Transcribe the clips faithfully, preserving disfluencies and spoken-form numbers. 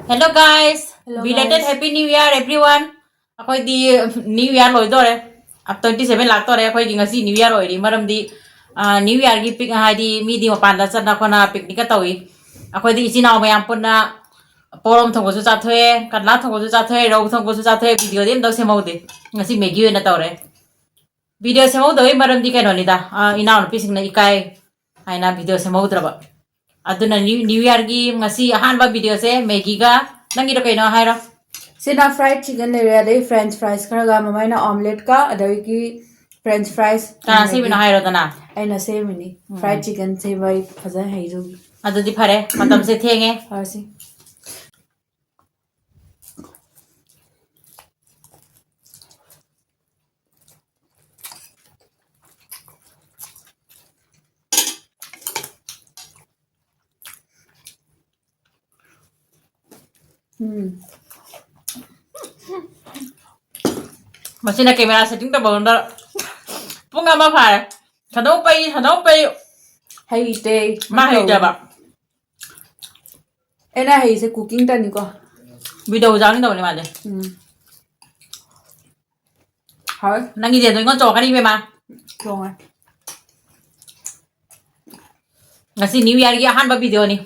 Hello guys, Hello belated guys. Happy New Year everyone. ꯑꯩꯈꯣꯏꯗꯤ New Year ꯂꯣꯏꯗꯣꯔꯦ, twenty seven ꯂꯥꯛꯇꯣꯔꯦ꯫ ꯑꯩꯈꯣꯏꯒꯤ ꯉꯁꯤ New Year ꯑꯣꯏꯔꯤ, ꯃꯔꯝꯗꯤ New Yearꯒꯤ ꯄꯤꯛ ꯍꯥꯏꯗꯤ ꯃꯤꯗꯤ ꯃꯄꯥꯟꯗ ꯆꯠꯅ ꯈꯣꯠꯅ ꯄꯤꯛꯅꯤꯛꯀ ꯇꯧꯏ꯫ ꯑꯩꯈꯣꯏꯗꯤ ꯏꯆꯤꯟ ꯏꯅꯥꯎ ꯃꯌꯥꯝ ꯄꯨꯟꯅ ꯄꯣꯔꯣꯝ ꯊꯣꯡꯕꯁꯨ ꯆꯥꯊꯣꯛꯑꯦ, ꯀꯠꯂꯥ ꯊꯣꯡꯕꯁꯨ ꯆꯥꯊꯣꯛꯑꯦ, ꯔꯧ ꯊꯣꯡꯕꯁꯨ ꯆꯥꯊꯣꯛꯑꯦ꯫ ꯚꯤꯗꯤꯑꯣꯗꯤ ꯑꯝꯇ ꯁꯦꯝꯍꯧꯗꯦ, ꯉꯁꯤ ꯃꯦꯒꯤ ꯑꯣꯏꯅ ꯇꯧꯔꯦ꯫ ꯚꯤꯗꯤꯑꯣ ꯁꯦꯝꯍꯧꯗꯕꯩ ꯃꯔꯝꯗꯤ ꯀꯩꯅꯣꯅꯤꯗ, ꯏꯅꯥꯎꯅꯨꯄꯤꯁꯤꯡꯅ ꯏꯀꯥꯏ ꯍꯥꯏꯅ ꯚꯤꯗꯤꯑꯣ ꯁꯦꯝꯍꯧꯗ꯭ꯔꯕ꯫ ꯑꯗꯨꯅ New Yearꯒꯤ ꯉꯁꯤ ꯑꯍꯥꯟꯕ ꯚꯤꯗꯤꯑꯣꯁꯦ ꯃꯦꯒꯤꯒ꯫ ꯅꯪꯒꯤꯗꯣ ꯀꯩꯅꯣ ꯍꯥꯏꯔꯣ꯫ ꯁꯤꯅ fried chicken ꯂꯩꯔꯦ, ꯑꯗꯩ French fries ꯈꯔꯒ, ꯃꯃꯥꯏꯅ omeletꯀ, ꯑꯗꯒꯤ French fries꯫ ꯀꯅꯥ ꯁꯦꯝꯃꯤꯅꯣ ꯍꯥꯏꯔꯣꯗꯅ꯫ ꯑꯩꯅ ꯁꯦꯝꯃꯤꯅꯤ꯫ ꯎꯝ꯫ Fried chicken ꯁꯦꯝꯕ ꯑꯩ ꯐꯖꯅ ꯍꯩꯖꯨ꯫ ꯑꯗꯨꯗꯤ ꯐꯔꯦ, ꯃꯇꯝꯁꯦ ꯊꯦꯡꯉꯦ꯫ ꯐꯔꯁꯤ꯫ ꯎꯝ꯫ ꯃꯁꯤꯅ camera setting ꯇꯧꯕꯔꯣꯝꯗ ꯄꯨꯡ ꯑꯃ ꯐꯥꯔꯦ꯫ ꯁꯟꯗꯧ ꯄꯩ, ꯁꯟꯗꯧ ꯄꯩ꯫ ꯍꯩꯇꯦ꯫ ꯃꯥ ꯍꯩꯇꯦꯕ꯫ ꯑꯩꯅ ꯍꯩꯁꯦ cooking ꯇꯅꯤꯀꯣ꯫ ꯚꯤꯗꯤꯑꯣ ꯌꯥꯎꯅꯤꯡꯗꯕꯅꯦ ꯃꯥꯗꯤ꯫ ꯎꯝ꯫ ꯍꯥꯎꯋꯦ꯫ ꯅꯪꯒꯤꯗꯤ ꯑꯗꯨ ꯑꯩꯉꯣꯟꯗ ꯆꯣꯡꯉꯛꯀꯅꯤ ꯏꯕꯦꯝꯃ꯫ ꯆꯣꯡꯉꯦ꯫ ꯉꯁꯤ New Yearꯒꯤ ꯑꯍꯥꯟꯕ ꯚꯤꯗꯤꯑꯣꯅꯤ꯫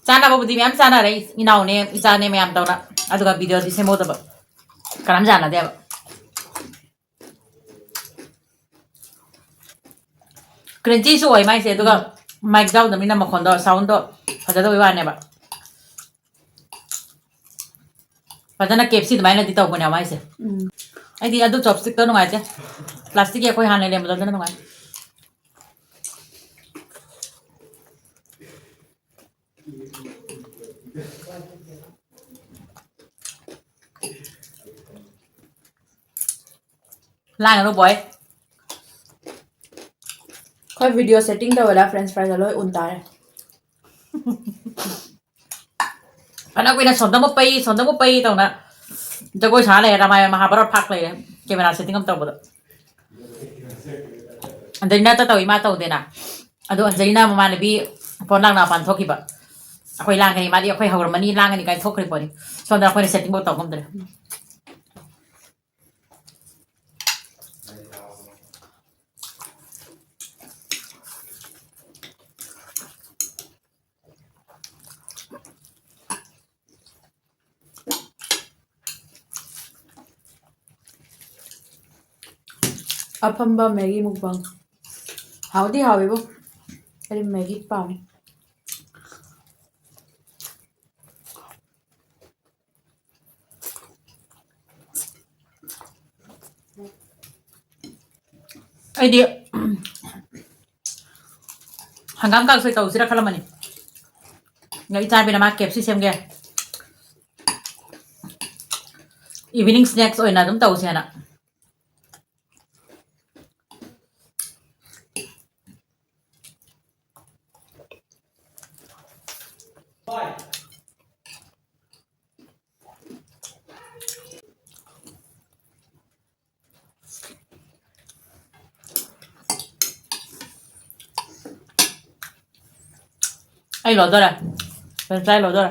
ꯆꯥꯅꯕꯕꯨꯗꯤ ꯃꯌꯥꯝ ꯆꯥꯅꯔꯦ, ꯏꯅꯥꯎꯅꯦ, ꯏꯆꯥꯅꯦ ꯃꯌꯥꯝ ꯇꯧꯅ꯫ ꯑꯗꯨꯒ ꯚꯤꯗꯤꯑꯣꯗꯤ ꯁꯦꯝꯍꯧꯗꯕ꯫ ꯀꯅꯥꯝ ꯆꯥꯟꯅꯗꯦꯕ꯫ Crunchyꯁꯨ ꯑꯣꯏ ꯃꯥꯏꯁꯦ, ꯑꯗꯨꯒ ꯎꯝ꯫ Mic ꯌꯥꯎꯗꯕꯅꯤꯅ ꯃꯈꯣꯟꯗꯣ, soundꯗꯣ ꯐꯖꯗꯕꯩ ꯋꯥꯅꯦꯕ꯫ ꯐꯖꯅ KFC ꯑꯗꯨꯃꯥꯏꯅꯗꯤ ꯇꯧꯕꯅꯦ ꯃꯥꯏꯁꯦ꯫ ꯎꯝ꯫ ꯑꯩꯗꯤ ꯑꯗꯨ chopstickꯇꯣ ꯅꯨꯡꯉꯥꯏꯇꯦ꯫ Plasticꯀꯤ ꯑꯩꯈꯣꯏ ꯍꯥꯟꯅ ꯂꯩꯔꯝꯕꯗꯣ ꯑꯗꯨꯅ ꯅꯨꯡꯉꯥꯏ꯫ ꯂꯥꯡꯒꯅꯨ ꯕꯣꯏ꯫ ꯑꯩꯈꯣꯏ ꯚꯤꯗꯤꯑꯣ setting ꯇꯧꯕꯗ French friesꯇ ꯂꯣꯏ ꯎꯟ ꯇꯥꯔꯦ꯫ ꯐꯅ ꯀꯨꯏꯅ ꯁꯣꯝꯗ ꯑꯃꯨꯛ ꯄꯩ, ꯁꯣꯝꯗ ꯑꯃꯨꯛ ꯄꯩ ꯇꯧꯅ ꯖꯒꯣꯏ ꯁꯥ ꯂꯩꯔꯦ, ꯔꯥꯃꯥꯌꯟ ꯃꯍꯥꯚꯥꯔꯠ ꯐꯥꯛ ꯂꯩꯔꯦ꯫ Camera setting ꯑꯃ ꯇꯧꯕꯗ꯫ ꯑꯟꯖꯂꯤꯅ ꯇꯧꯏ, ꯃꯥ ꯇꯧꯗꯦꯅ꯫ ꯑꯗꯣ ꯑꯟꯖꯂꯤꯅ ꯃꯃꯥꯟꯅꯕꯤ ꯐꯣꯟ ꯂꯥꯡꯅ ꯃꯄꯥꯟ ꯊꯣꯛꯈꯤꯕ꯫ ꯑꯩꯈꯣꯏ ꯂꯥꯡꯒꯅꯤ, ꯃꯥꯗꯤ ꯑꯩꯈꯣꯏ ꯍꯧꯔꯝꯃꯅꯤ, ꯂꯥꯡꯒꯅꯤ ꯀꯥꯏ ꯊꯣꯛꯈ꯭ꯔꯦ ꯄꯣꯠꯅꯤ꯫ ꯁꯣꯝꯗ ꯑꯩꯈꯣꯏꯅ ꯁꯦꯠꯇꯤꯡꯐꯥꯎ ꯇꯧ ꯉꯝꯗ꯭ꯔꯦ꯫ ꯑꯐꯝꯕ ꯃꯦꯒꯤ ꯃꯨꯛꯕꯥꯡ꯫ ꯍꯥꯎꯗꯤ ꯍꯥꯎꯋꯦꯕꯣ꯫ ꯑꯩꯗꯤ ꯃꯦꯒꯤ ꯄꯥꯝꯃꯦ꯫ ꯑꯩꯗꯤ ꯍꯪꯒꯥꯝ ꯀꯥꯡꯁꯣꯏ ꯇꯧꯁꯤꯔꯥ ꯈꯜꯂꯝꯕꯅꯤ꯫ ꯑꯗ ꯏꯆꯥꯕꯤꯅ ꯃꯥ ꯀꯦꯞꯁꯤ ꯁꯦꯝꯒꯦ꯫ Evening snacks ꯑꯣꯏꯅ ꯑꯗꯨꯝ ꯇꯧꯁꯦꯅ꯫ ꯑꯩ ꯂꯣꯏꯗꯣꯔꯦ꯫ ꯐ꯭ꯔꯦꯟꯁ ꯐ꯭ꯔꯥꯏ ꯂꯣꯏꯗꯣꯔꯦ꯫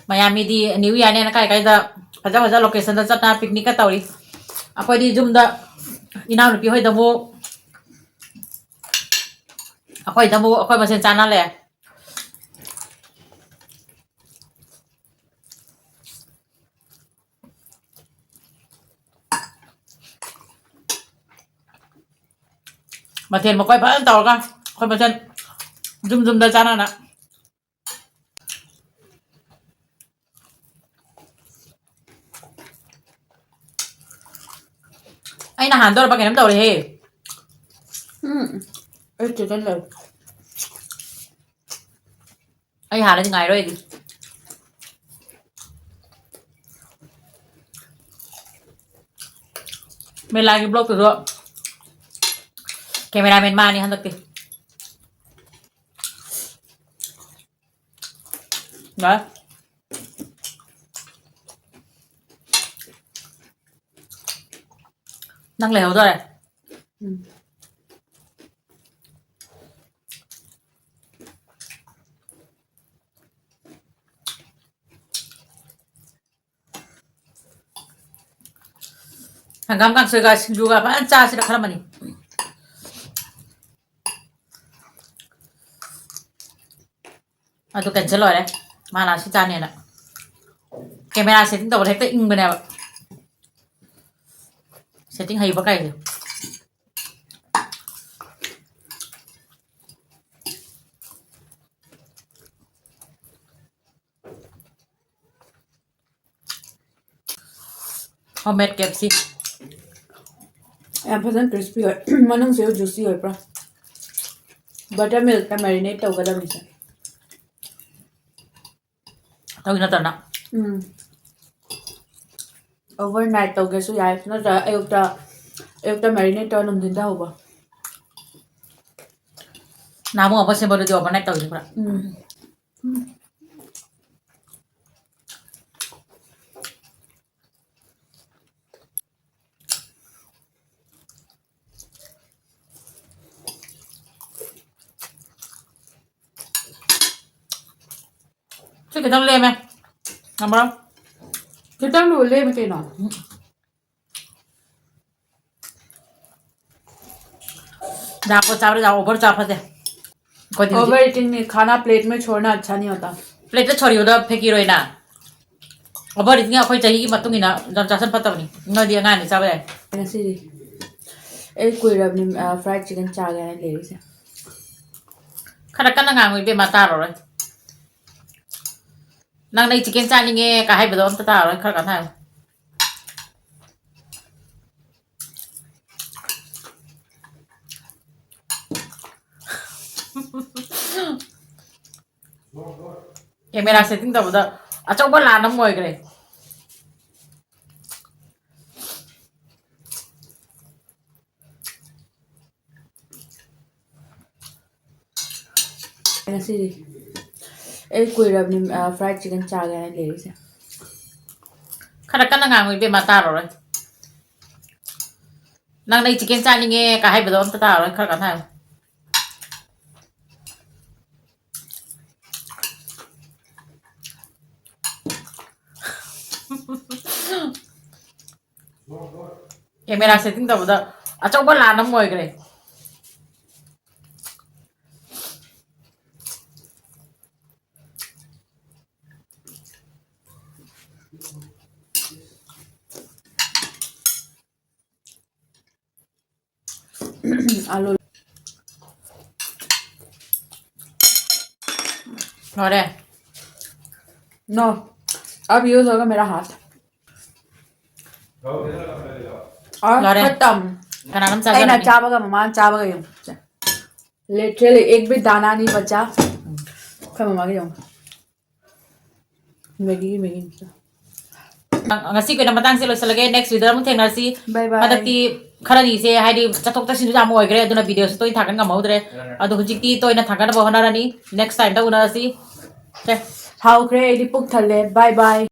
ꯃꯌꯥꯝ ꯃꯤꯗꯤ ꯅ꯭ꯌꯨ ꯏꯌꯥꯔꯅꯦꯅ ꯀꯥꯏ ꯀꯥꯏꯗ ꯐꯖ ꯐꯖ ꯂꯣꯀꯦꯁꯟꯗ ꯆꯠꯇꯅ ꯄꯤꯛꯅꯤꯛꯀ ꯇꯧꯔꯤ꯫ ꯑꯩꯈꯣꯏꯗꯤ ꯌꯨꯝꯗ ꯏꯅꯥꯎꯅꯨꯄꯤ ꯍꯣꯏꯗꯕꯨ, ꯑꯩꯈꯣꯏꯗꯕꯨ ꯑꯩꯈꯣꯏ ꯃꯁꯦꯟ ꯆꯥꯟꯅ ꯂꯩ꯫ ꯃꯊꯦꯜ ꯃꯀꯣꯏ ꯐꯖꯅ ꯇꯧꯔꯒ ꯑꯩꯈꯣꯏ ꯃꯁꯦꯟ ꯌꯨꯝ ꯌꯨꯝꯗ ꯆꯥꯟꯅꯅ꯫ ꯑꯩꯅ ꯍꯥꯟꯗꯣꯔꯕ ꯀꯩꯅꯣꯝ ꯇꯧꯔꯦꯍꯦ꯫ ꯎꯝ, ꯑꯩ ꯆꯦꯛꯀꯟ ꯂꯩ꯫ ꯑꯩ ꯍꯥꯟꯅꯗꯤ ꯉꯥꯏꯔꯣꯏ ꯑꯩꯗꯤ꯫ ꯃꯦꯂꯥꯒꯤ ꯕ꯭ꯂꯣꯛꯇꯨꯁꯨ ꯀꯦꯃꯦꯔꯥꯃꯦꯟ ꯃꯥꯅꯤ ꯍꯟꯗꯛꯇꯤ꯫ ꯌꯥꯔꯦ꯫ ꯅꯪ ꯂꯩꯍꯧꯗꯣꯔꯦ꯫ ꯎꯝ꯫ ꯍꯪꯒꯥꯝ ꯀꯥꯡꯁꯣꯏꯒ ꯁꯤꯡꯖꯨꯒ ꯐꯖꯅ ꯆꯥꯁꯤꯔ ꯈꯜꯂꯝꯕꯅꯤ꯫ ꯑꯗꯨ cancel ꯑꯣꯏꯔꯦ꯫ ꯃꯥꯅ ꯁꯤ ꯆꯥꯅꯦꯅ꯫ ꯀꯦꯃꯦꯔꯥ setting ꯇꯧꯕꯗ ꯍꯦꯛꯇ ꯏꯪꯕꯅꯦꯕ꯫ Setting ꯍꯩꯕ ꯀꯥꯏꯁꯦ꯫ Homemade K F C꯫ ꯌꯥꯝ ꯐꯖꯅ crispy ꯑꯣꯏ꯫ ꯃꯅꯨꯡꯁꯤꯁꯨ juicy ꯑꯣꯏ ꯄꯨꯔꯥ꯫ Buttermilkꯇ marinate ꯇꯧꯒꯗꯕꯅꯤꯁꯦ꯫ ꯇꯧꯏ ꯅꯠꯇ꯭ꯔꯅ? ꯎꯝ꯫ Overnight ꯇꯧꯒꯦꯁꯨ ꯌꯥꯏ꯫ ꯅꯠꯇ꯭ꯔꯒ ꯑꯌꯨꯛꯇ, ꯑꯌꯨꯛꯇ marinate ꯇꯧꯔ ꯅꯨꯡꯊꯤꯟꯗ ꯍꯧꯕ꯫ ꯅꯍꯥꯟꯃꯨꯛ ꯑꯃ ꯁꯦꯝꯕꯗꯨꯗꯤ overnight ꯇꯧꯏ ꯄꯨꯔꯥ꯫ ꯎꯝ꯫ ꯁꯤ ꯈꯤꯇꯪ ꯂꯦꯝꯃꯦ꯫ ꯉꯝꯃꯔꯣꯏ꯫ ꯈꯤꯇꯪꯗꯨꯕꯨ ꯂꯦꯝꯃꯦ ꯀꯩꯅꯣ꯫ ꯌꯥꯝ ꯆꯥꯕꯗ ꯌꯥꯝ over ꯆꯥ ꯐꯠꯇꯦ꯫ ꯑꯩꯈꯣꯏꯗꯤ ꯍꯧꯖꯤꯛ over eating ꯅꯤ, खाना plate में छोड़ना अच्छा नहीं होता। Plate ꯇ ꯁꯣꯔꯤꯕꯗ ꯐꯦꯡꯀꯤꯔꯣꯏꯅ꯫ Over eating ꯑꯩꯈꯣꯏ ꯆꯍꯤꯒꯤ ꯃꯇꯨꯡ ꯏꯟꯅ ꯌꯥꯝ ꯆꯥꯁꯟ ꯐꯠꯇꯕꯅꯤ꯫ ꯅꯣꯏꯗꯤ ꯑꯉꯥꯡꯅꯤ ꯆꯥꯕ ꯌꯥꯏ꯫ ꯉꯁꯤꯗꯤ ꯑꯩ ꯀꯨꯏꯔꯕꯅꯤ, ꯑ, fried chicken ꯆꯥꯒꯦ ꯍꯥꯏꯅ ꯂꯩꯔꯤꯁꯦ꯫ ꯈꯔ ꯀꯟꯅ ꯉꯥꯡꯉꯨ ꯏꯕꯦꯝꯃ, ꯇꯥꯔꯔꯣꯏ꯫ ꯅꯪꯅ ꯑꯩ chicken ꯆꯥꯅꯤꯡꯉꯦ ꯀ ꯍꯥꯏꯕꯗꯣ ꯑꯝꯇ ꯇꯥꯔꯔꯣꯏ, ꯈꯔ ꯀꯟꯅ ꯍꯥꯏꯌꯨ꯫ Camera setting ꯇꯧꯕꯗ ꯑꯆꯧꯕ ꯂꯥꯟ ꯑꯃ ꯑꯣꯏꯈ꯭ꯔꯦ꯫ ꯉꯁꯤꯗꯤ ꯑꯩ ꯀꯨꯏꯔꯕꯅꯤ, ꯑ, fried chicken ꯆꯥꯒꯦ ꯍꯥꯏꯅ ꯂꯩꯔꯤꯁꯦ꯫ ꯈꯔ ꯀꯟꯅ ꯉꯥꯡꯉꯨ ꯏꯕꯦꯝꯃ, ꯇꯥꯔꯔꯣꯏ꯫ ꯅꯪꯅ "ꯑꯩ chicken ꯆꯥꯅꯤꯡꯉꯦ" ꯀ ꯍꯥꯏꯕꯗꯣ ꯑꯝꯇ ꯇꯥꯔꯔꯣꯏ, ꯈꯔ ꯀꯟꯅ ꯍꯥꯏꯌꯨ꯫ Camera setting ꯇꯧꯕꯗ ꯑꯆꯧꯕ ꯂꯥꯟ ꯑꯃ ꯑꯣꯏꯈ꯭ꯔꯦ꯫ आलू। ꯂꯣꯏꯔꯦ꯫ No, अब use होगा मेरा हाथ। और ꯂꯣꯏꯔꯦ꯫ खत्म। ꯀꯅꯥꯅꯣꯝ ꯑꯩꯅ ꯆꯥꯖꯔꯅꯤ꯫ ꯆꯥꯕꯒ ꯃꯃꯥꯅ ꯆꯥꯕꯒ ꯌꯦꯡꯉꯨ꯫ Literally एक भी दाना नहीं बचा। ꯑꯩꯈꯣꯏ ꯃꯃꯥꯒꯤ ꯌꯦꯡꯉꯨ꯫ ꯃꯦꯒꯤ, ꯃꯦꯒꯤ꯫ ꯉꯁꯤꯒꯤ ꯑꯣꯏꯅ ꯃꯇꯥꯡꯁꯦ ꯂꯣꯏꯁꯤꯜꯂꯒꯦ꯫ Next video ꯑꯃꯨꯛ ꯊꯦꯡꯅꯔꯁꯤ꯫ Bye bye. ꯍꯟꯗꯛꯇꯤ ꯈꯔꯅꯤꯁꯦ ꯍꯥꯏꯗꯤ ꯆꯠꯊꯣꯛ ꯆꯠꯁꯤꯟꯁꯨ ꯌꯥꯝ ꯑꯣꯏꯈ꯭ꯔꯦ, ꯑꯗꯨꯅ videoꯁꯨ ꯇꯣꯏꯅ ꯊꯥꯒꯠ ꯉꯝꯍꯧꯗ꯭ꯔꯦ꯫ ꯑꯗꯣ ꯍꯧꯖꯤꯛꯇꯤ ꯇꯣꯏꯅ ꯊꯥꯒꯠꯅꯕ ꯍꯣꯠꯅꯔꯅꯤ꯫ Next timeꯗ ꯎꯅꯔꯁꯤ꯫ ꯁꯦ꯫ ꯍꯥꯎꯈ꯭ꯔꯦ, ꯑꯩꯗꯤ ꯄꯨꯛ ꯊꯜꯂꯦ꯫ Bye bye.